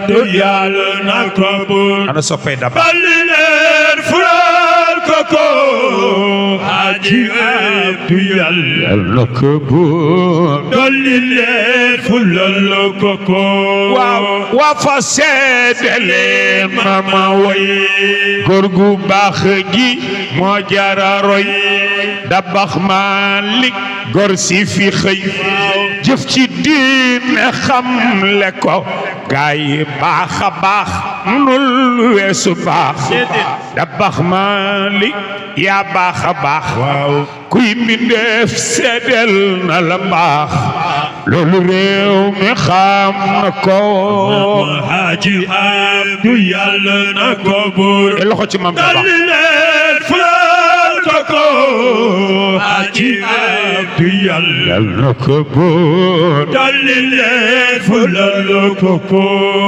Abdu yàlla na ko buur ana soppay daba dolli leen fulal ko Haji Abdu yàlla na ko buur dolli leen fulal ko waaw waa fa seedale mama way góor gu baax gi moo jara roy Dabax Malik góor si fi xëy jëf ci diine xam le ko gaay baax a baax munul weesu baax Dabax Malik yaa baax a baax kuy mbindeef seedel na la mbaax loolu réew mi xam na ko Haji Abdu yàlla na ko buur loxo ci mam Dabax dolli leen fulal ko Haji Abdu yàlla na ko buur dolli leen fulal ko